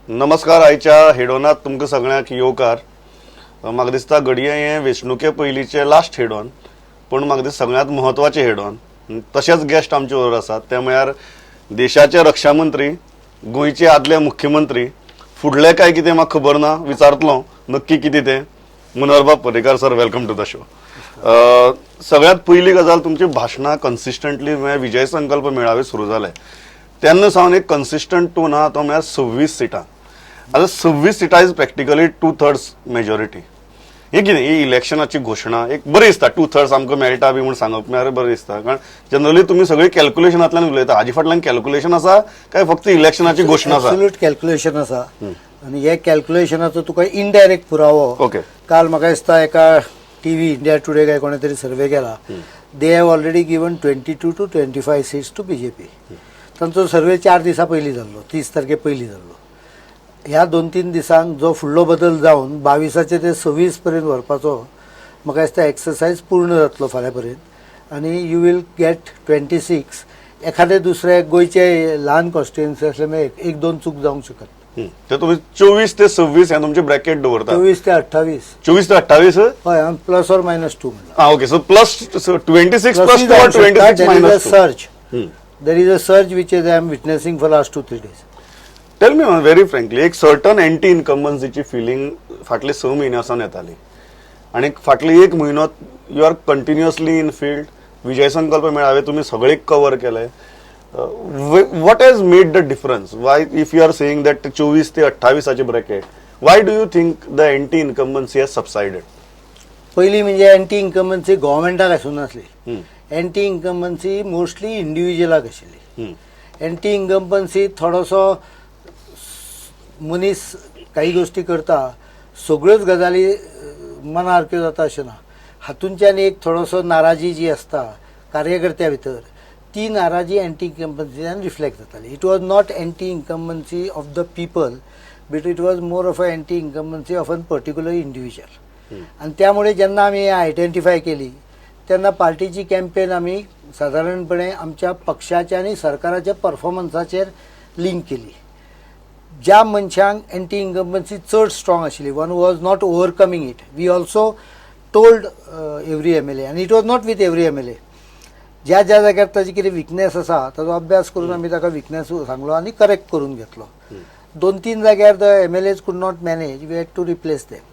नमस्कार. आयच्या हेडोनात तुमकां सगळ्यांक येवकार. म्हाका दिसता घडये हें वेंचणुके पयलींचें लास्ट हेडॉन, पूण म्हाका दिसता सगळ्यांत म्हत्वाचें हेडॉन. तशेंच गेस्ट आमचे बरोबर आसात, ते म्हळ्यार देशाचे रक्षा मंत्री, गोंयचे आदले मुख्यमंत्री, फुडले काय कितें म्हाका खबर ना, विचारतलो नक्की कितें तें, मनोहरबाब Parrikar sir. Welcome to the show. सगळ्यांत पयली गजाल, तुमची भाशणां कन्सिस्टंटली, म्हळ्यार विजय संकल्प मेळावे सुरू जाले तेन्ना सावन एक कन्सिस्टंट टोन आहा, तो म्हळ्यार 26 सिटां. आतां 26 सिटां is practically two thirds majority. हे कितें, ही इलेक्शनाची घोशणा एक बरी दिसता, टू थर्ड्स आमकां मेळटा बी म्हूण सांगप म्हळ्यार बरें दिसता, कारण जनरली तुमी सगळी कॅल्क्युलेशनांतल्यान उलयता. हाजे फाटल्यान कॅल्क्युलेशन आसा काय फक्त इलेक्शनाची घोशणा आसा? ॲब्सोल्यूट कॅल्क्युलेशन आसा आनी हे कॅल्क्युलेशनाचो तुका इनडायरेक्ट पुरावो, काल म्हाका दिसता एका टीव्ही, इंडिया टुडे काय कोणे तरी सर्वे केला. They have already given 22 to 25 seats to BJP. तांचो सर्वे 4 दिसां पयलीं जाल्लो, 30 तारखे पयलीं जाल्लो. ह्या 2-3 दिसांक जो फुडलो बदल जावन 22आचे ते 26 पर्यंत व्हरपाचो, म्हाका दिसता एक्सरसायज पूर्ण जातलो फाल्यां पर्यंत आनी you will get 26. एखादे दुसरे गोंयचे ल्हान कॉन्स्टिट्युएन्सी असले मागीर एक एक दोन चूक जावंक शकत. ते तुमी 24 ते 26 हें तुमचें ब्रॅकेट दवरता? 24 ते 28. 24 ते 28. हय, हांवें प्लस ऑर मायनस टू म्हणलां. आं, okay, so plus 26 plus 2, 26 minus. Surge, there is a surge which is I am witnessing for last 2-3 days. Tell me very frankly, एक सर्टन एंटी इन्कम्बन्सीची फिलिंग फाटले 6 म्हयने सावन येताली आनी फाटले एक म्हयनो you are continuously in field. Vijay संकल्प मेळावे तुमी सगळे कवर केले. What has made the difference? Why, if you are saying that 24 ते 28आचे bracket, why do you think the anti incumbency has subsided? पयलीं म्हणजे एंटी इन्कम्बन्सी गव्हर्मेंटाक आसूं नासली. एंटी इन्कम्बन्सी मोस्टली इंडिव्हिज्युअलाक आशिल्ली. एंटी इन्कम्बन्सी थोडोसो मनीस काही गोष्टी करता, सगळ्योच गजाली मनासारक्यो जाता अशें ना. हातूंच्यान एक थोडोसो नाराजी जी आसता कार्यकर्त्या भितर, ती नाराजी एंटी इन्कम्बन्सीच्यान रिफ्लेक्ट जाताली. It was not anti incumbency of the people, but it was more of a anti incumbency of an particular individual. आनी त्यामुळे जेन्ना आमी आयडेंटिफाय केली, तेन्ना पार्टीची कॅम्पेन आमी सादारणपणे आमच्या पक्षाच्या आनी सरकाराच्या परफॉर्मन्साचेर लिंक केली. ज्या मनशांक एंटी इन्कम्बन्सी चड स्ट्रॉंग आशिल्ली, one was not overcoming it, we also told every MLA, आनी it was not with every MLA, ज्या ज्या जाग्यार ताजी कितें विकनेस आसा ताजो अभ्यास करून आमी ताका विकनेस सांगलो आनी करेक्ट करून घेतलो. दोन तीन जाग्यार the MLAs could not manage, we had to replace them.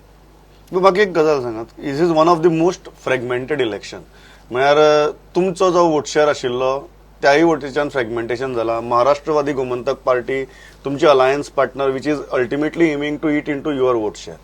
म्हाका एक गजाल सांगात, this is one of the most fragmented election. म्हळ्यार तुमचो जो वोट शेअर आशिल्लो त्याही वटेच्यान फ्रेगमेंटेशन जाला. महाराष्ट्रवादी गोमंतक पार्टी, तुमची alliance partner, which is ultimately aiming to eat into your vote share.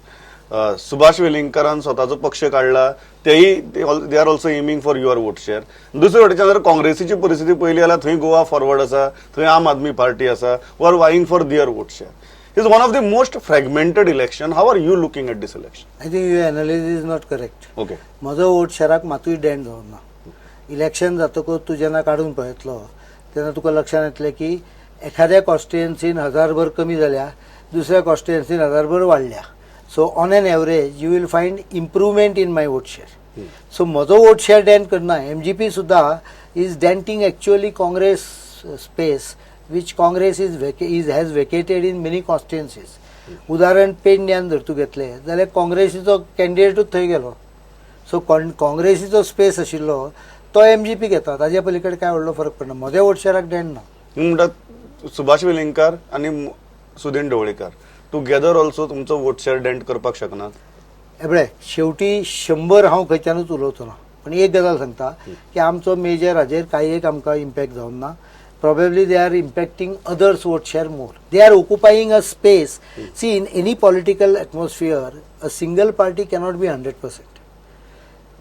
Subhash वेलिंगकारान स्वताचो पक्ष काडला, तेही they are also aiming for your vote share. दुसरे वटेच्यान जर काँग्रेसीची परिस्थिती पळयली जाल्यार थंय गोवा फॉरवर्ड आसा, थंय आम आदमी पार्टी आसा, who are vying for their vote share. Is one of the most fragmented election. How are you looking at this election? I think your analysis is not correct. म्हजो वोट शेराक मातूय dent जावंक ना. Election जातकूच तूं जेन्ना काडून पळयतलो तेन्ना तुका लक्षांत येतलें की एखाद्या कॉन्स्टिट्युएन्सीन हजारभर कमी जाल्या, दुसऱ्या कॉन्स्टिट्युएन्सीन हजारभर वाडल्या. So on an average you will find improvement in my vote share. So म्हजो वोट शेअर डेंट करना. एमजीपी सुद्दां is denting actually Congress space which Congress is has vacated in many constituencies. उदाहरण, पेडण्यान जर तूं घेतलें जाल्यार काँग्रेसीचो कॅन्डिडेटूच थंय गेलो. सो काँग्रेसीचो स्पेस आशिल्लो तो एमजीपी घेता. ताज्या पलीकडे काय व्हडलो फरक पडना. म्हज्या वोट शेराक डेंट ना. म्हणटात सुभाष वेलिंगकार आनी सुदीन ढवळीकर टुगेदर ऑल्सो तुमचो वोट शेअर डेंट करपाक शकनात? हे पळय, शेवटी 100 हांव खंयच्यानूच उलोवचो ना, पण एक गजाल सांगता की आमचो मेजर हाजेर कांय एक आमकां इम्पॅक्ट जावंक ना. Probably they are impacting others' vote share more. They are occupying a space. See, in any political atmosphere a single party cannot be 100%.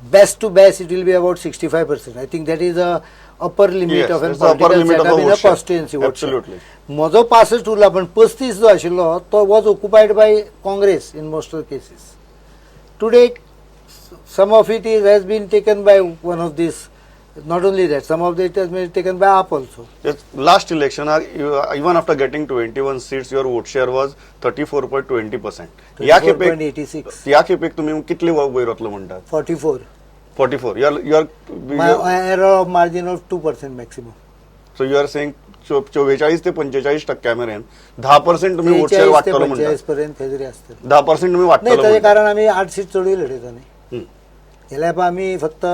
Best to best, it will be about 65%. I think that is a upper limit of an That's the upper political limit of setup a in a vote share. constituency vote share. म्हजो 65 उरला, पण 35 जो आशिल्लो तो was occupied by Congress in most of cases. Today some of it is has been taken by one of this. Not only that, some of it has been taken by AAP also. Last election, even after getting 21 seats, your vote share was 34.20%. या खेपेक 34.86. या खेपेक तुम्ही कितले वयर वतलो म्हणटात? 44. 44. You are My error of margin of 2% maximum. So you are saying 44 ते 45% मेरेन, 10% तुम्ही वोट शेअर 43 ते वाडटलो म्हणटा. 45 पर्यंत खंय तरी आसतलें. 10% तुम्ही नाही, वाडटलो ताजें म्हणटा. कारण आमी 8 सीट चडूय लढयता न्ही. गेल्या खेपा आमी फक्त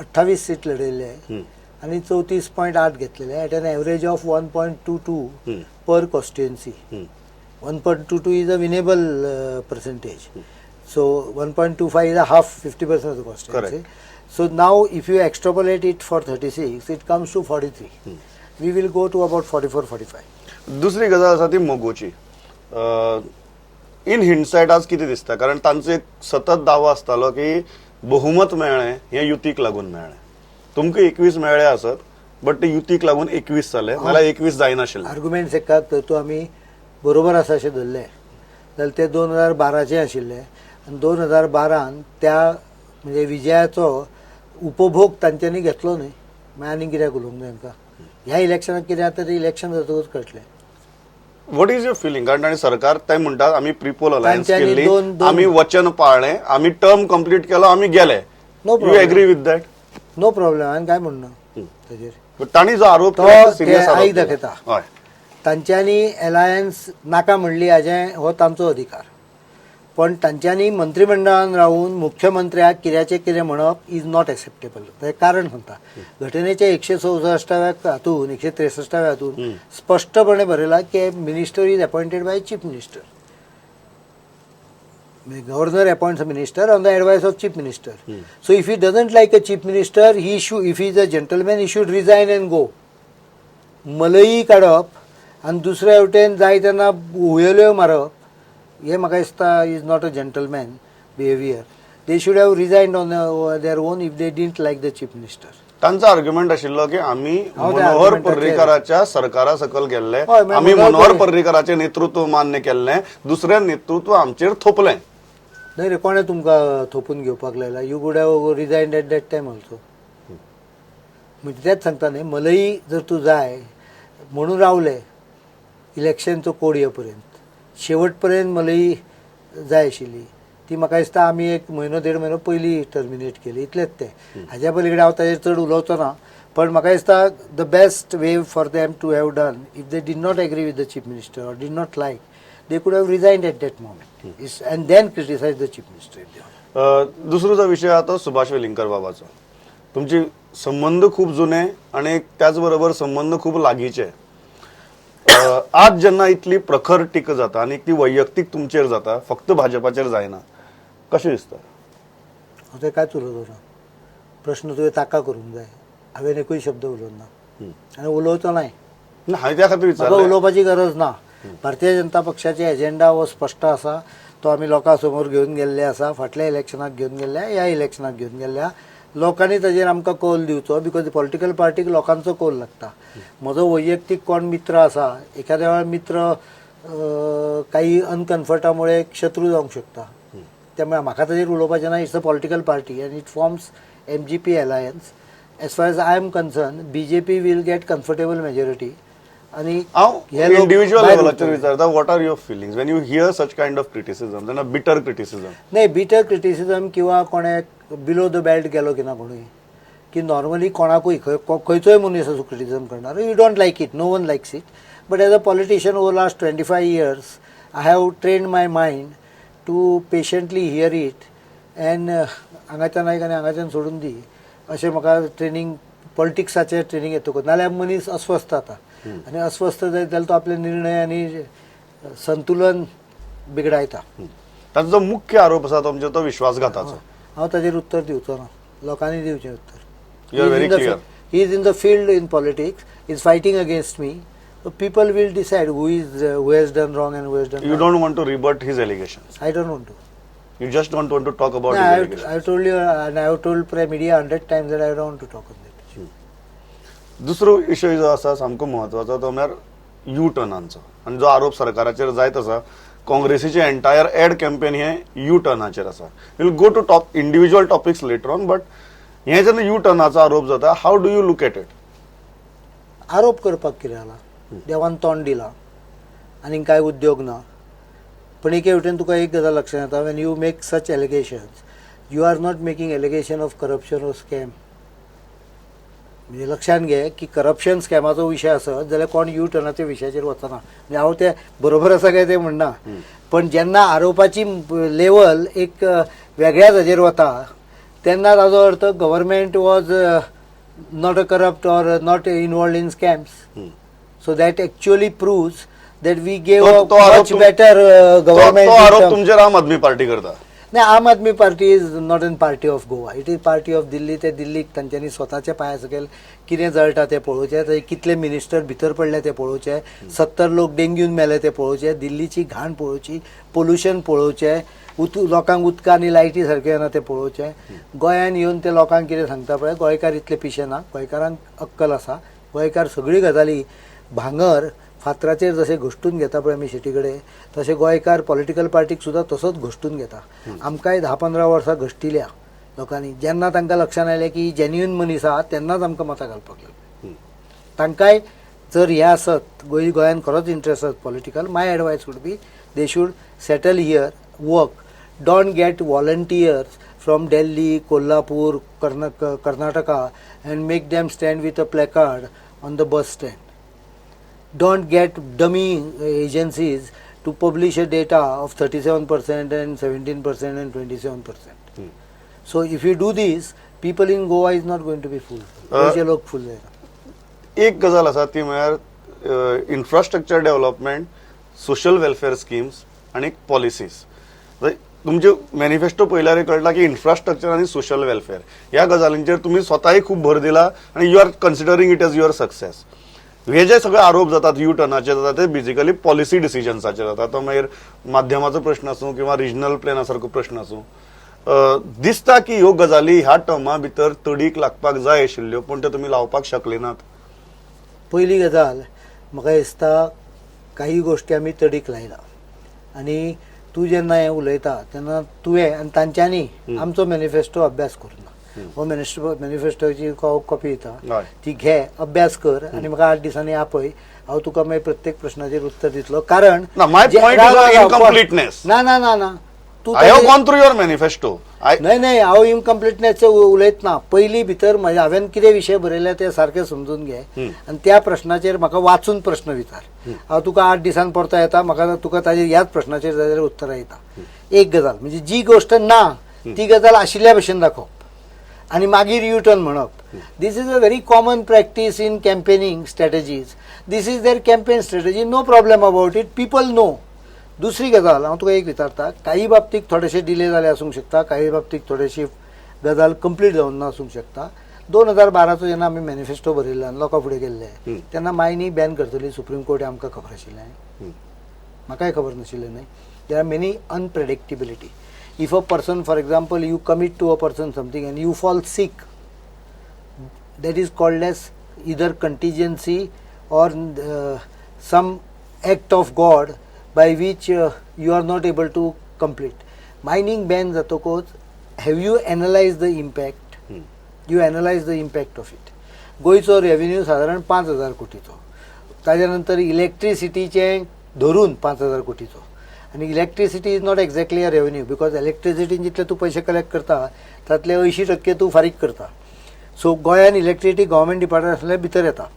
28 सीट लढयल्ले आनी 34.8 घेतलेले at an average of 1.22 per constituency. 1.22 is a winnable percentage. So 1.25 is a half, 50% of the constituency. So now if you extrapolate it for 36, it comes to 43. We will go to about 44, 45. दुसरी गजाल आसा ती मगोची. In हिंडसायट आज कितें दिसता? कारण तांचो एक सतत दावो आसतालो की बहुमत मेळ्ळें हें युतीक लागून मेळ्ळें. तुमकां 21 मेळ्ळे आसत, बट ते युतीक लागून 21 जाले, नाल्यार 21 जायनाशिल्ले. आर्ग्युमेंट्स एका तू आमी बरोबर आसा अशें धरलें जाल्यार ते 2012चें आशिल्लें आनी 2012न त्या म्हणजे विजयाचो उपभोग तांच्यांनी घेतलो न्हय. मागीर आनी कित्याक उलोवंक जाय तांकां? ह्या इलेक्शनाक कितें जाता तें इलेक्शन जातकूच कळटलें. What is your feeling? कारण तांणी सरकार, ते म्हणटात आमी प्रिपोल अलायन्स तांच्यांनी केल्ली, दोन आमी वचन पाळ्ळें, आमी टर्म कंप्लीट केलो, आमी गेले. No you problem. Agree with that? No problem. हांवें काय म्हणना ताजेर. तांणी जो आरोप तो केला सिरियस. ते आईक दाखयता. हय. तांच्यांनी एलायन्स नाका म्हणली हाजें हो तांचो अधिकार, पण तांच्यांनी मंत्रिमंडळान रावून मुख्यमंत्र्याक कित्याचें कितें म्हणप is not acceptable. तें कारण सांगता, घटनेच्या 164व्या हातून, 163व्या हातून स्पश्टपणे बरयलां की minister is appointed by chief minister. Governor appoints a minister on the advice of chief minister. So if he doesn't like a chief minister, he should, if he is a gentleman, he should resign and go. मलई काडप आनी दुसऱ्या वटेन जाय तेन्ना हुयेल्यो मारप हें म्हाका दिसता is not a gentleman behaviour. They should have resigned on their own if they didn't like the chief minister. तांचो आर्ग्युमेंट आशिल्लो की आमी हांव त्या मनोहर argument पर्रीकाराच्या सरकारा सकल गेल्ले, हय, मागीर आमी मनोहर मनोहर पर्रीकाराचें नेतृत्व मान्य केल्लें, दुसऱ्या नेतृत्व आमचेर थोपलें. न्हय रे, कोणें तुमकां थोपून घेवपाक लायला? You could have resigned at that time also. म्हणजे तेच सांगता न्ही, मलई जर तूं जाय म्हणून रावले इलेक्शनचो कोड ये पर्यंत, शेवट पर्यंत मलई जाय आशिल्ली ती म्हाका दिसता आमी एक म्हयनो देड म्हयनो पयलीं टर्मिनेट केली, इतलेंच तें. हाज्या पलीकडे हांव ताजेर चड उलोवचो ना, पण म्हाका दिसता the best way for them to have done, if they did not agree with the chief minister or did not like, they could have resigned at that moment and then criticise the chief minister if they. दुसरो जो विषय आहा तो सुभाष वेलिंगकर बाबाचो. तुमचे संबंद खूब जुने आणि त्याच बरोबर संबंद खूब लागींचे. आज जेन्ना इतली प्रखर टिका जाता आनी ती वैयक्तीक तुमचेर जाता, फक्त भाजपाचेर जायना, कशें दिसता? हांव तें कांयच उलोवचो ना. प्रश्न तुवें ताका करूंक जाय. हांवें एकूय शब्द उलोवंक ना आनी उलोवचो नाय. ना, हांवें त्या खातीर म्हाका विचारलें. उलोवपाची गरज ना. भारतीय जनता पक्षाचे एजेंडा हो स्पश्ट आसा. तो आमी लोकां समोर घेवन गेल्ले आसा. फाटल्या इलेक्शनाक घेवन गेल्ले, ह्या इलेक्शनाक घेवन गेल्ले. लोकांनी ताजेर आमकां कौल दिवचो, because political पार्टीक लोकांचो कौल लागता. म्हजो वैयक्तीक कोण मित्र आसा, एखाद्या वेळार मित्र काही अनकम्फर्टामुळे शत्रू जावंक शकता. त्यामुळे म्हाका ताजेर उलोवपाचें ना. It's a political party and it forms MGP alliance. As far as I am concerned, BJP will get comfortable majority आणि हांव हे लोक इंडिव्हिज्युअल भायर लेवलाचेर उरतले. विचारता, what are your feelings when you hear such kind of criticism, जेन्ना bitter criticism? नाही, बिटर क्रिटिसिजम किंवा कोणे बिलो the belt गेलो की ना कोणूय की नॉर्मली कोणाकूय खंयचोय मनीस असो क्रिटिसिजम करणार, you don't like it, no one likes it. But as a politician over last 25 years, I have trained my mind to patiently hear it and हांगाच्यान आयक आनी हांगाच्यान सोडून दी अशें म्हाका ट्रेनींग, पॉलिटिक्साचें ट्रेनींग येतकूच. नाल्यार मनीस अस्वस्थ जाता आनी अस्वस्थ जायत जाल्यार तो आपले निर्णय आनी संतुलन बिगडायता. तांचो जो मुख्य आरोप आसा तो म्हणजे तो विश्वासघाताचो. हांव ताजेर उत्तर दिवचो ना. लोकांनी दिवचें उत्तर. You are very clear. He is in the field in politics, is fighting against me. People will decide who has done wrong and who has done. You don't want to rebut his allegation? I don't want to. You just don't want to talk about his I allegation? I told you and I have told media 100 times that I don't want to talk on that. दुसरो विशय जो आसा सामको म्हत्वाचो, तो म्हळ्यार you टर्नांचो आनी जो आरोप सरकाराचेर जायत आसा. काँग्रेसीचे एंटायर एड कॅम्पेन हे यू टर्नाचेर आसा. We'll go to top individual topics later on, but हे जेन्ना यू टर्नाचो आरोप जाता, how do you look at it? आरोप करपाक कितें जाला? देवान तोंड दिलां आनी कांय उद्योग ना. पण एके वटेन तुका एक गजाल लक्षात येता, when you make such allegations, you are not making allegation of corruption or scam. म्हणजे लक्षात घे की करप्शन स्कॅमाचो विशय आसत जाल्यार कोण यू टर्नाच्या विशयाचेर वचना. म्हणजे हांव ते बरोबर आसा काय ते म्हणना, पण जेन्ना आरोपाची लेवल एक वेगळ्याच हाजेर वता तेन्ना ताजो अर्थ government was not a corrupt or not involved in scams. So that actually proves that we gave तो- तो आरोप मच बेटर तो आरोप गव्हर्मेंट. तुमचेर आम आदमी पार्टी करता. नाही, Aam Aadmi Party is not an party of Goa, it is party of Delhi. ते दिल्लीक तांच्यांनी स्वताच्या पांया सकयल कितें जळटा तें पळोवचें, थंय कितले मिनिस्टर भितर पडले ते पळोवचे, 70 लोक डेंग्यून मेले ते पळोवचे, दिल्लीची घाण पळोवची, पोल्युशन पळोवचें, उत लोकांक उदका आनी लायटी सारक्यो येना तें पळोवचें. गोंयान येवन ते लोकांक कितें सांगता पळय, गोंयकार इतले पिशे ना, गोंयकारांक अक्कल आसा. गोंयकार सगळी गजाली भांगर फातराचेर जशें घश्टून घेता पळय आमी शेटी कडेन, तशें गोंयकार पॉलिटिकल पार्टीक सुद्दां तसोच घश्टून घेता. आमकांय 10-15 वर्सां घश्टिल्या लोकांनी. जेन्ना तांकां लक्षांत आयलें की जेन्युइन मनीस आहा तेन्नाच आमकां मतां घालपाक लागली. तांकांय जर हें आसत, गोंयान खरोच इंट्रस्ट आसत political, my advice would be they should settle here, work, don't get volunteers from Delhi, Kolhapur, Karnataka and make them stand with a placard on the bus stand. Don't get dummy agencies to publish a data of 37% and 17% and 27%. So if you do this, people in Goa is not going to be fooled. गोंयचे लोक फूल जायना. एक गजाल आसा ती म्हळ्यार infrastructure development, social welfare schemes आनी policies. तुमचे मॅनिफेस्टो पळयल्यार कळटा की इन्फ्रास्ट्रक्चर आनी सोशल वेलफेअर ह्या गजालींचेर तुमी स्वताय खूब भर दिला आनी you are considering it as your success. हे जे सगळे आरोप जातात यू टर्नाचे जातात ते बेसिकली पॉलिसी डिसिजन्साचेर जातात. तो मागीर माध्यमाचो प्रश्न आसूं किंवा रिजनल प्लॅना सारको प्रश्न आसूं, दिसता की ह्यो गजाली ह्या टर्मा भितर तडीक लागपाक जाय आशिल्ल्यो, पूण त्यो तुमी लावपाक शकले नात. पयली गजाल, म्हाका दिसता काही गोश्टी आमी तडीक लायला आनी तूं जेन्ना हें उलयता तेन्ना तुवें आनी तांच्यांनी आमचो मॅनिफेस्टो अभ्यास करूं ना. हो मॅनिफेस्टोची कॉपी दिता, ती घे, अभ्यास कर आनी म्हाका 8 दिसांनी आपय. हांव तुका मागीर प्रत्येक प्रश्नाचेर उत्तर दितलो. कारण ना, my point is on incompleteness. ना ना ना ना, तूं I have gone through your manifesto. I न्हय न्हय, हांव इनकम्प्लिटनेसचें उलयत ना. पयलीं भितर म्हज्या हांवें कितें विशय बरयल्या ते सारके समजून घे आनी त्या प्रश्नाचेर म्हाका वाचून प्रश्न विचार. हांव तुका 8 दिसान परतो येता, म्हाका तुका ताजेर ह्याच प्रश्नाचेर जाय जाल्यार उत्तरां येता. एक गजाल म्हणजे जी गोश्ट ना ती गजाल आशिल्ल्या भशेन दाखोवप आनी मागीर यू टर्न म्हणप, this is a very common practice in campaigning strategies. This is their campaign strategy, no problem about it, people know. दुसरी गजाल हांव तुका एक विचारता, काही बाबतीत थोडेशे डिले जाले आसूंक शकता, काही बाबतीत थोडेशी गजाल कंप्लीट जावन ना आसूंक शकता. 2012चो जेन्ना आमी मॅनिफेस्टो बरयल्लो आनी लोकां फुडें गेल्ले तेन्ना मायनी बॅन करतली सुप्रीम कोर्ट आमकां खबर आशिल्लें? म्हाकाय खबर नाशिल्लें न्हय. There are many unpredictability. If a person, for example, you commit to a person something and you fall sick, that is called as either contingency or some act of God by which you are not able to complete. Mining ban जातकूच have you analyzed the impact? You analyze the impact of it. गोंयचो revenue सादारण 5,000 कोटीचो, ताज्या नंतर इलेक्ट्रिसिटीचें धरून 5,000 कोटीचो, आनी electricity is not exactly a revenue because इलेक्ट्रिसिटीन जितले तूं पयशे कलेक्ट करता तातले 80% तूं फारीक करता. सो गोंयान इलेक्ट्रिसिटी गव्हर्मेंट डिपार्टमेंट आसल्यार भितर येता.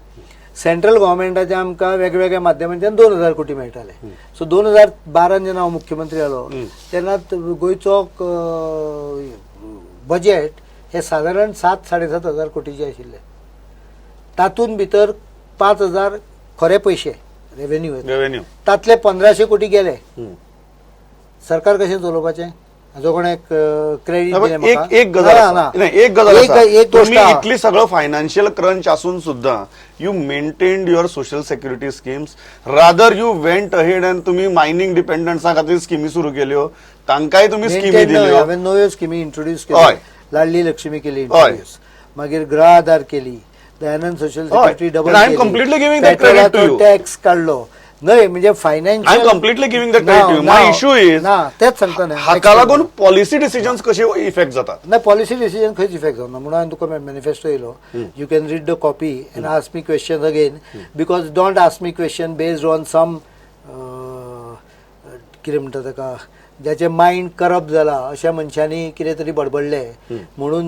सेंट्रल गव्हर्मेंटाचे आमकां वेगवेगळ्या माध्यमांच्यान 2,000 कोटी मेळटाले. सो 2012न जेन्ना हांव मुख्यमंत्री जालो तेन्ना गोंयचो बजेट हे सादारण 7-7.5 हजार कोटीचे आशिल्ले. तातूंत भितर 5,000 खरे पयशे रेव्हेन्यू येता, रेव्हेन्यू. तातले 1,500 कोटी गेले. सरकार कशें चलोवपाचें हाजो कोणें क्रेडीट दिलें एक म्हाका? एक गजाल ना, आसा. ना. नाही, एक गजाल एक आसा. एक गोश्ट तुम्ही आहा. इतली सगळं फायनान्शियल क्रंच असून सुद्धा you maintained your social security schemes, rather you went ahead and तुम्ही मायनिंग डिपेंडंट्सा खातीर स्किमी सुरू केल्यो, तांकांय तुम्ही स्किमी Maintain न्हय, दिल्यो. हांवें नव्यो स्किमी इंट्रोड्यूस केल्यो. लाडली लक्ष्मी केली इंट्रोड्यूस, मागीर गृह आधार केली, Dayanand social security double. And I am completely giving that credit to you. Tax काडलो न्हय, म्हणजे financial I am completely giving that credit to you. My issue is, ना, तेच सांगता न्हय. हाका लागून पॉलिसी डिसिजन्स कसे इफेक्ट जातात? ना, पॉलिसी डिसिजन खंयच इफेक्ट जावना म्हणून हांवें तुका मॅनिफेस्टो येयलो. You can read the copy and ask me question again, because don't ask me question based on some कितें म्हणटा ताका ज्याचें मायंड करप्ट जाला अशा मनशांनी कितें तरी बडबडलें म्हणून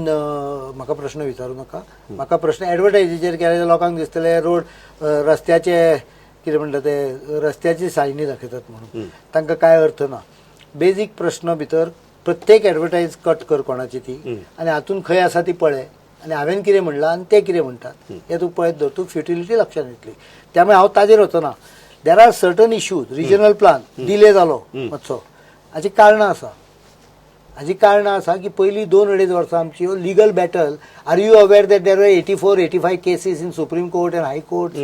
म्हाका प्रश्न विचारूं नाका. म्हाका प्रश्न एडवर्टायजीचेर केल्यार लोकांक दिसतलें रोड रस्त्याचे कितें म्हणटा ते रस्त्याची सायनी दाखयतात म्हणून, तांकां कांय अर्थ ना. बेजीक प्रश्न भितर प्रत्येक एडवर्टायज कट कर कोणाची ती आनी हातून खंय आसा ती पळय आनी हांवें कितें म्हणलां आनी ते कितें म्हणटात हें तूं पळयत दवर, तूं फ्युटिलिटी लक्षात येतली. त्यामुळे हांव ताजेर वचना. There are certain issues, regional plan delay जालो मातसो, हाची कारणां आसा. हाजी कारणां आसा की पयलीं 2-2.5 वर्सां आमची legal battle. Are you aware that there are 84-85 cases in Supreme Court and High Court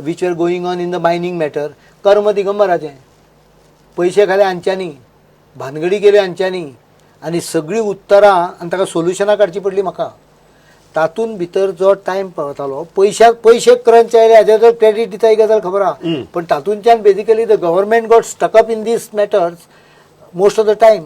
which are going on in the mining matter? कर्म दिगंबराचें, पयशे खाले हांच्यांनी, भानगडी केल्यो हांच्यांनी आनी सगळीं उत्तरां आनी ताका सोल्युशनां काडचीं पडलीं म्हाका. तातूंत भितर जो टायम पावतालो, पयशाक पयशे क्रंच आयले हाजेर जर क्रेडीट दिता ही गजाल खबर आहा, पण तातूंतल्यान basically the government got stuck up in these matters most of the time.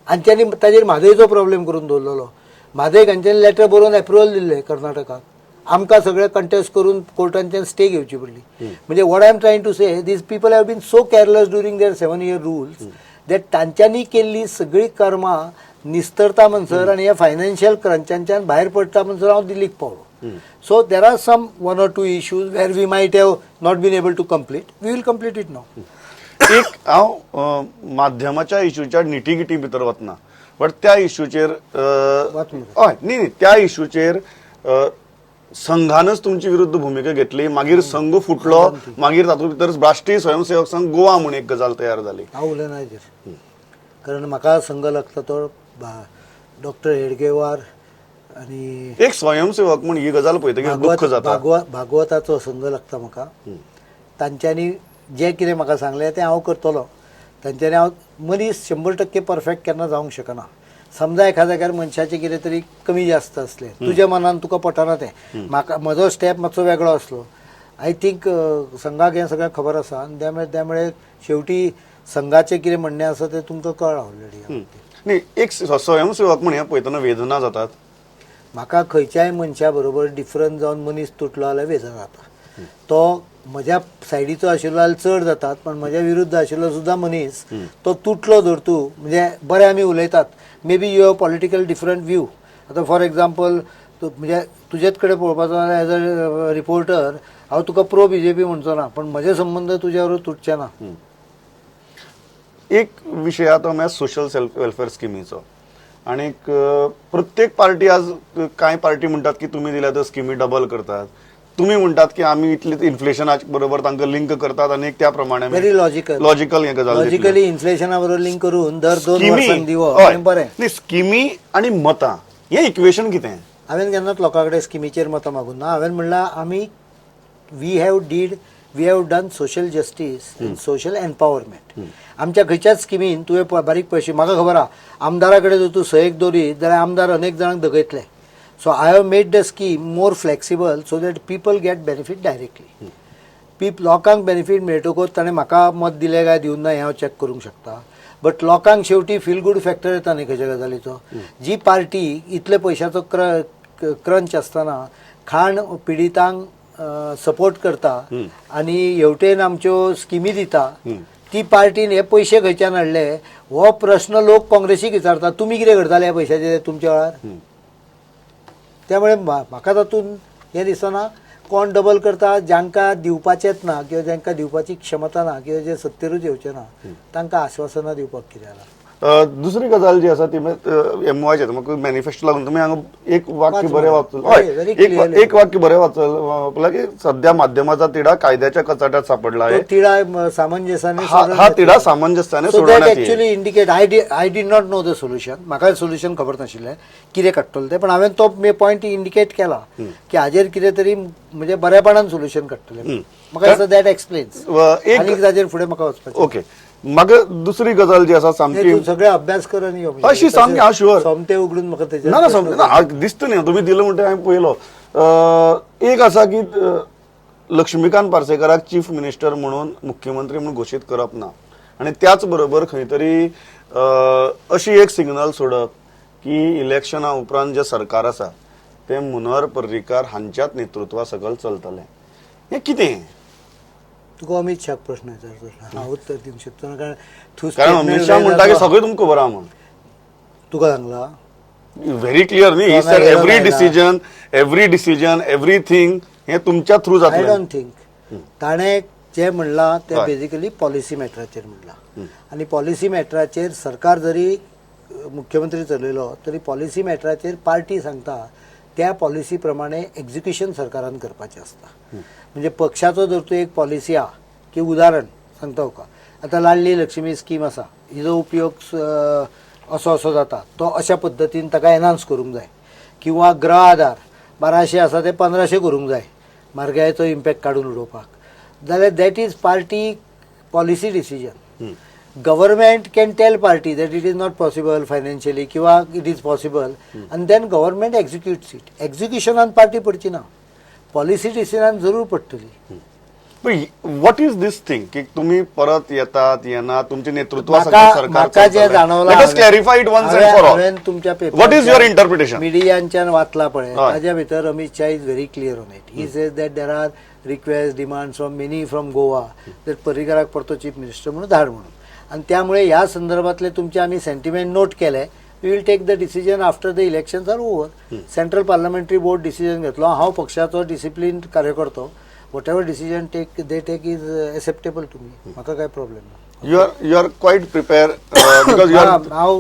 आनी त्यांनी ताजेर म्हादयचो प्रॉब्लेम करून दवरलेलो. म्हादयक हांच्यांनी लेटर बरोवन एप्रुवल दिल्लें कर्नाटकाक, आमकां सगळें कंटेस्ट करून कोर्टांच्यान स्टे घेवची पडली. म्हणजे what I am trying to say, these people have been so careless during their 7 year rules that तांच्यांनी केल्ली सगळीं कर्मां निस्तरता म्हणसर आनी ह्या फायनान्शियल क्रंचांच्यान भायर पडटा म्हणसर हांव दिल्लीक पावलो. So there are some one or two issues where we might have not been able to complete. We will complete it now. एक हांव माध्यमाच्या इश्यूच्या निटीगिटी भितर वतना, बट त्या इश्यूचेर वच मरे. हय, न्ही न्ही, त्या इश्यूचेर संघानच तुमची विरुद्ध भुमिका घेतली, मागीर संघ फुटलो, मागीर तातूंत भितर राष्ट्रीय स्वयंसेवक संघ गोवा म्हूण एक गजाल तयार जाली. हांव उलयना हेजेर, कारण म्हाका संघ लागता तो डॉक्टर हेडगेवार आनी एक स्वयंसेवक म्हूण ही गजाल पळयतकीर दुख्ख जाता. भागवताचो संघ लागता म्हाका. तांच्यांनी जें कितें म्हाका सांगलें तें हांव करतलो. तांच्यांनी हांव मनीस 100% परफेक्ट केन्ना जावंक शकना. समजा एका जाग्यार मनशाचें कितें तरी कमी जास्त आसलें, तुज्या मनान तुका पटना तें, म्हाका म्हजो स्टेप मातसो वेगळो आसलो. I think संघाक हें सगळें खबर आसा आनी त्यामुळे शेवटी संघाचें कितें म्हणणें आसा तें तुमकां कळ्ळां ऑलरेडी. न्ही, एक स्वयंसेवक म्हूण हें पळयतना वेदना जातात. म्हाका खंयच्याय मनशा बरोबर डिफरंट जावन मनीस तुटलो जाल्यार वेदना जाता. तो म्हज्या सायडीचो आशिल्लो जाल्यार चड जातात, पण म्हज्या विरुद्ध आशिल्लो सुद्दां मनीस तो तुटलो जर तूं म्हणजे बरें आमी उलयतात, maybe you have political different view. आतां फॉर एग्जाम्पल तूं म्हणजे तुजेच कडेन पळोवपाचो जाल्यार एज अ रिपोर्टर हांव तुका प्रो बीजेपी म्हणचो ना, पण म्हजे संबंद तुज्या बरोबर तुटचे ना. एक विशय आहा तो म्हळ्यार सोशल सेल्फ वेलफेअर स्किमीचो. आणीक प्रत्येक पार्टी आज कांय पार्टी म्हणटात की तुमी दिल्या त्यो स्किमी डबल करतात, तुमी म्हणटात की आमी इतले इन्फ्लेशना बरोबर तांकां लिंक करतात आनी त्या प्रमाणे व्हेरी लॉजिकल. लॉजिकल हें गजाल. लॉजिकली इन्फ्लेशना बरोबर लिंक करून दर 2 वर्सांक दिवप हें बरें. न्ही, स्किमी आनी मतां हें इक्वेशन कितें? हांवें केन्नाच लोकां कडेन स्किमीचेर मतां मागूंक ना. हांवें म्हणलां आमी we have done social justice and social empowerment. आमच्या खंयच्याच स्किमीन तुवें बारीक पयशे, म्हाका खबर आहा, आमदारा कडेन जर तूं सयेक दवरीत जाल्यार आमदार अनेक जाणांक दगयतले. So I have made the scheme more flexible so that people get benefit directly. लोकांक बेनिफीट मेळटकूच ताणें म्हाका मत दिलें काय दिवंक ना हें हांव चॅक करूंक शकता, बट लोकांक शेवटी फील गूड फॅक्टर येता न्ही खंयच्या गजालीचो. जी पार्टी इतले पयशाचो क्रंच आसतना खाण पिडितांक सपोर्ट करता आनी हेवटेन आमच्यो स्किमी दिता, ती पार्टीन हे पयशे खंयच्यान हाडले हो प्रश्न लोक काँग्रेसीक विचारता, तुमी कितें करताले ह्या पयशाचे तुमच्या वेळार? त्यामुळे म्हाका तातूंत हें दिसना कोण डबल करता. जांकां दिवपाचेंच ना किंवा जांकां दिवपाची क्षमता ना किंवा जे सत्तेरूच येवचे ना तांकां आश्वासनां दिवपाक कितें जालां? दुसरी गजाल जी आसा ती एमवायचे म्हाका मॅनिफेस्टो लागून तुमी हांगा एक वाक्य वाच बरें मरे. वाचल. हय, हय, very एक clearly. एक वाक्य बरें वाचल की सध्या माध्यमाचा तिढा कायद्याच्या कचाट्यात सापडला आहे. तो तिढा सामंजस्याने हा तिढा सामंजस्याने सो that सोडवण्यात येईल. Actually indicate I did not know the solution. म्हाका सोल्युशन खबर नाशिल्लें कितें काडटलो तें, पण हांवें तो पॉयंट इंडिकेट केला की हाजेर कितें तरी म्हणजे बऱ्यापणान सोल्युशन काडटले. म्हाका दिसता that explains. एक आनीक ताजेर फुडें म्हाका वचपाचें. ओके, म्हाका दुसरी गजाल जी आसा सामकी तूं सगळे अभ्यास कर आनी यो. म्हणजे अशी सामकी हांव sure. सोमते उगडून म्हाका तेजेर ना ना प्रश्न समज ना, दिसता न्ही तुमी दिलं म्हणटा हांवें पळयलो. एक आसा की लक्ष्मीकांत पार्सेकाराक चीफ मिनिस्टर म्हणून, मुख्यमंत्री म्हणून घोशीत करप ना आनी त्याच बरोबर खंय तरी अशी एक सिग्नल सोडप की इलेक्शना उपरांत जें सरकार आसा तें मनोहर पर्रीकार हांच्याच नेतृत्वा सकयल चलतलें, हें कितें? तुका अमीत शाक प्रश्न विचारचो, हांव उत्तर दिवंक शकतो ना, कारण तूं कारण statement Amit Shah म्हणटा की उलयता. सगळें तुमकां खबर आहा म्हूण. तुका सांगला. व्हेरी क्लियर न्ही? ही कोणाक सर गेलो एवरी काय ना? डिसिजन, एवरी डिसिजन, एवरीथींग हें तुमच्या थ्रू I जातलें. Don't think. ताणें जें म्हणलां तें बेजिकली पॉलिसी मॅटराचेर म्हणलां आनी पॉलिसी मॅटराचेर सरकार जरी मुख्यमंत्री चलयलो तरी पॉलिसी मॅटराचेर पार्टी सांगता त्या पॉलिसी प्रमाणे एक्झिक्युशन सरकारान करपाचें आसता. म्हणजे पक्षाचो जर तूं एक पॉलिसी आहा की, उदाहरण सांगता तुका, आतां लाडली लक्ष्मी स्कीम आसा, हिजो उपयोग असो असो जाता, तो अशा पद्दतीन ताका एनहान्स करूंक जाय, किंवा गृह आधार 1200 आसा ते 1500 करूंक जाय म्हारगायेचो इम्पॅक्ट काडून उडोवपाक जाल्यार, that is party policy decision. Government can tell party that it is not possible financially किंवा it is possible, आनी then government executes it. एक्झिक्युशनान party पडची ना, पॉलिसी डिसिजनान जरूर पडटली. What is this thing की तुम्ही परत येतात येना, तुमचे नेतृत्व म्हाका म्हाका जें जाणवलां, Let us clarify it once and for all. हांवें तुमच्या paper What is your interpretation? मिडियांच्यान वाचला पळय, ताज्या भितर Amit Shah is very clear on it. He says that there are request, demand from many from Goa that पर्रीकराक परतो chief minister म्हणून धाड म्हणून, आनी त्यामुळे ह्या संदर्भातले तुमचे आमी सेंटिमेंट नोट केले. We will take the decision after the elections are over. Central Parliamentary Board decision घेतलो. हांव पक्षाचो discipline कार्यकर्तो. Whatever decision take they take is acceptable to me. म्हाका काय प्रॉब्लेम ना. You are quite prepare because you are हांव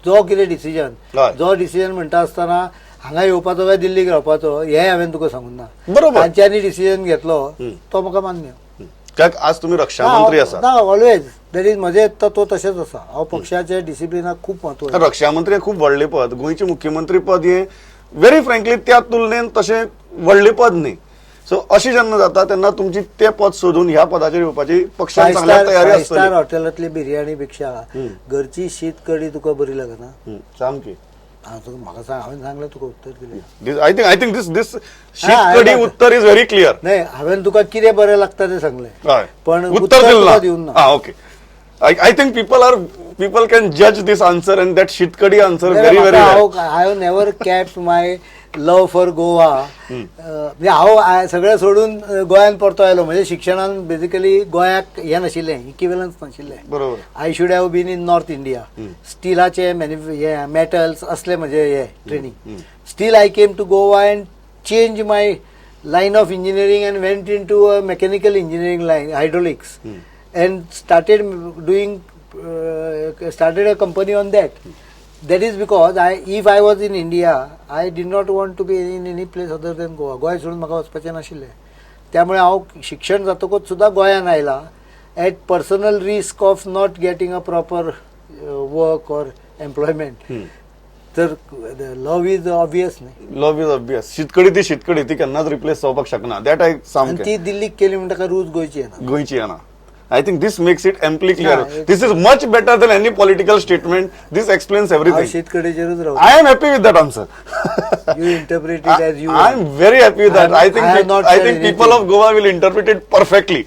जो कितें decision, जो डिसिजन म्हणटा आसतना हांगा येवपाचो काय दिल्लीक रावपाचो हें हांवें तुका सांगूंक ना. तांच्यांनी डिसिजन घेतलो तो म्हाका मान्य. कित्याक आज तुमी रक्षा मंत्री आसात. ना, ऑलवेज that is म्हजें तो तशेंच आसा. हांव पक्षाच्या डिसिप्लिनाक खूब म्हत्व दिता. रक्षा मंत्री हें खूब व्हडलें पद. गोंयचें मुख्यमंत्री पद हें व्हेरी फ्रँकली त्या तुलनेन तशें व्हडलें पद न्ही. सो अशें जेन्ना जाता तेन्ना तुमची तें पद सोदून ह्या पदाचेर येवपाची पक्षान फायव चांगल्या स्टार तयारी फायव स्टार आसतली. हॉटेलांतली बिर्याणी पेक्षा घरची शीत कडी तुका बरी लागना? सामकी. हांव तुका, म्हाका सांग, हांवें सांगलें तुका, उत्तर दिलें. I think this शीत कडी उत्तर is very clear. नाही, हांवें तुका कितें बरें लागता तें सांगलें, पण उत्तर उत्तर दिलें तुका ना. दिवंक ना. Ah, okay. I think people can judge this answer and that शीतकडी answer very very well. I have never kept my love for Goa. म्हणजे हांव सगळें सोडून गोंयांत परतो आयलो. म्हणजे शिक्षणान बेजिकली गोंयाक हें नाशिल्लें, इक्विवलन्स नाशिल्लें. I should have been in North India. स्टिलाचे हे मेटल्स असले म्हजे हे training. Still I came to Goa and change my line of engineering and went into a mechanical engineering line, hydraulics, and started a company on that. That is because I if I was in India, I did not want to be in any place other than Goa. Goa सोडून म्हाका वचपाचें नाशिल्लें. त्यामुळे हांव शिक्षण जातकूच सुद्दां गोंयान आयला at personal risk of not getting a proper work or employment. तर लव is obvious न्ही? Love is obvious. शीतकडी ती शीतकडी, ती केन्नाच रिप्लेस जावपाक शकना, that I आनी सामकें. ती दिल्लीक केली म्हणटा काय रूच गोंयची येना. गोंयची येना. I think this makes it amply clear. Yeah. This is much better than any political statement. This explains हांव everything. शीतकडेचेरूच रावता. I am happy with that answer. You interpret it as you I am very happy with that. I I have think not I said think people anything. of Goa will interpret it perfectly.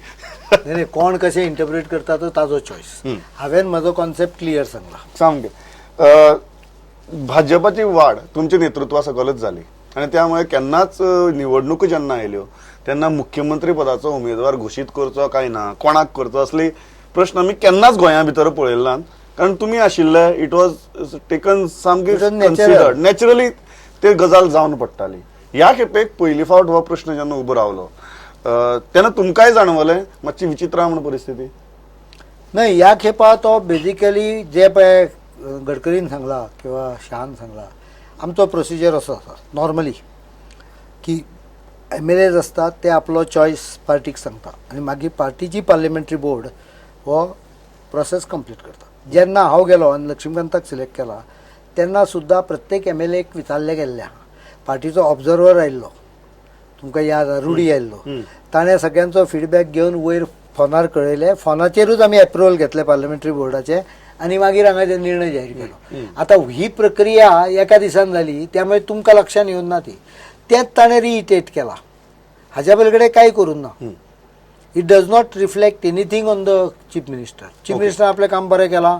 नाही नाही, कोण कशें interpret करता तो ताजो choice. हांवें म्हजो concept clear सांगला. सामकें. भाजपाची वाड तुमच्या नेतृत्वा सकलच जाली आनी त्यामुळे केन्नाच निवडणुको जेन्ना आयल्यो तेन्ना मुख्यमंत्री पदाचो उमेदवार घोशीत करचो काय ना, कोणाक करचो, असले प्रश्न आमी केन्नाच गोंया भितर पळयले नात, कारण तुमी आशिल्ले, it was taken सामकी It was natural. Considered naturally, ते गजाल जावन पडटाली. ह्या खेपेक पयली फावट हो प्रश्न जेन्ना उबो रावलो तेन्ना तुमकांय जाणवलें मातशी विचित्र आहा म्हूण परिस्थिती? नाही, ह्या खेपा तो बेजिकली जे पळय गडकरीन सांगला किंवा शहान सांगला, आमचो प्रोसिजर असो आसा नॉर्मली की एम एल एज आसतात ते आपलो चॉयस पार्टीक सांगता आनी मागीर पार्टीची पार्लिमेंटरी बोर्ड हो प्रोसेस कंप्लीट करता. जेन्ना हांव गेलो आनी लक्ष्मीकांताक सिलेक्ट केला तेन्ना सुद्दां प्रत्येक एम एल एक विचारलें गेल्लें आहा. पार्टीचो ऑब्जर्वर आयिल्लो, तुमकां याद आहा, रुडी आयिल्लो. ताणें सगळ्यांचो फिडबॅक घेवन वयर फोनार कळयलें. फोनाचेरूच आमी एप्रुवल घेतलें पार्लमेंटरी बोर्डाचें आनी मागीर हांगा ते निर्णय जाहीर केलो. आतां ही प्रक्रिया एका दिसान जाली, त्यामुळे तुमकां लक्षात येवन ना ती. तेंच ताणें रिइटेट केला, हाज्या पलकडे कांय करूंक ना. It does not reflect anything on the chief minister. Chief minister आपलें काम बरें केलां,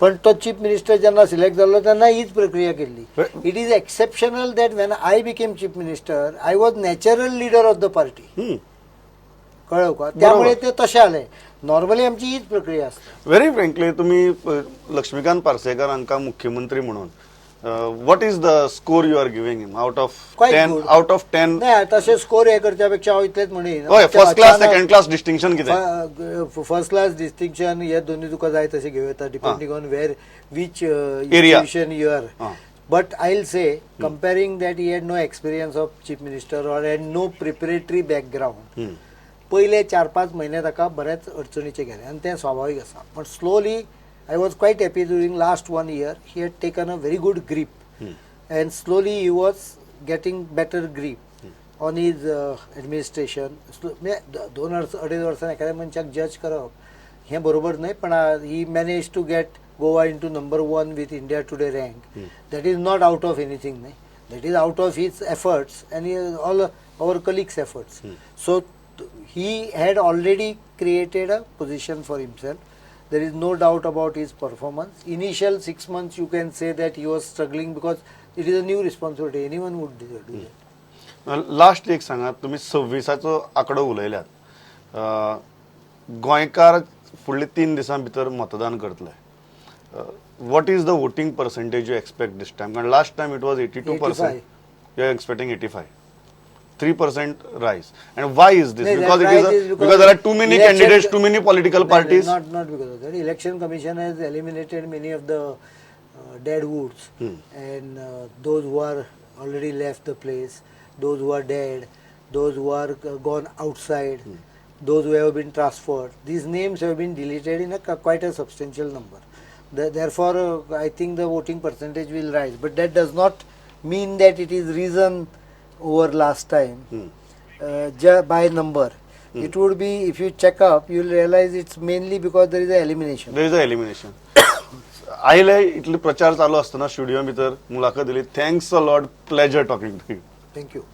पण तो चीफ मिनिस्टर जेन्ना सिलेक्ट जाल्लो तेन्ना हीच प्रक्रिया केल्ली. It is exceptional that when I became chief minister, I was natural leader of the party. कळ्ळें तुका? त्यामुळे ते तशें जालें. नॉर्मली आमची हीच प्रक्रिया आसता. व्हेरी फ्रँकली, तुमी लक्ष्मीकांत पार्सेकर हांकां मुख्यमंत्री म्हणून what is the score you are giving him out of Quite 10? Good. Out of 10? नाही, तशें स्कोर हे करच्या पेक्षा हांव इतलेंच म्हणीन, हय, first class, second class distinction कितें? फर्स्ट क्लास डिस्टिंक्शन हे दोन्ही तुका जाय तशें घेवं येता, depending on where, which Area. Institution you are. But I will say, comparing that he had no experience of chief minister or had no preparatory background, पयले 4-5 म्हयने ताका बरेच अडचणीचे गेले आनी तें स्वाभावीक आसा. पण slowly, I was quite happy, during last one year he had taken a very good grip and slowly he was getting better grip on his administration. म्हणजे 2 वर्स 2.5 वर्सां एखाद्या मनशाक जज करप हें बरोबर न्हय, पण he manage to get Goa into number one with India Today rank. That is not out of anything न्हय, that is out of his efforts and all our colleagues' efforts. So he had already created a position for himself. There is no doubt about his performance. Initial 6 months, you can say that he was struggling because it is a new responsibility. Anyone would do that. Last एक सांगात, तुमी 26चो आंकडो उलयल्यात. गोंयकार फुडले 3 दिसां भितर मतदान करतले. What is the voting percentage you expect this time? कारण last time it was 82%. You are expecting 85, 3% rise, and why is this? No, Because that it is rise is because there are too many candidates, too many political No, parties. Not because of that. Election Commission has eliminated many of the dead woods and those who are already left the place, those who are dead, those who are gone outside, those who have been transferred. These names have been deleted in a quite a substantial number. Therefore, I think the voting percentage will rise. But that does not mean that it is risen over last time by number. It would be, if you check up, you will realize it's mainly because there is a elimination. There is a elimination. आयले, इतले प्रचार चालू असताना studio भितर मुलाखत दिली. Thanks a lot, pleasure talking to you. Thank you.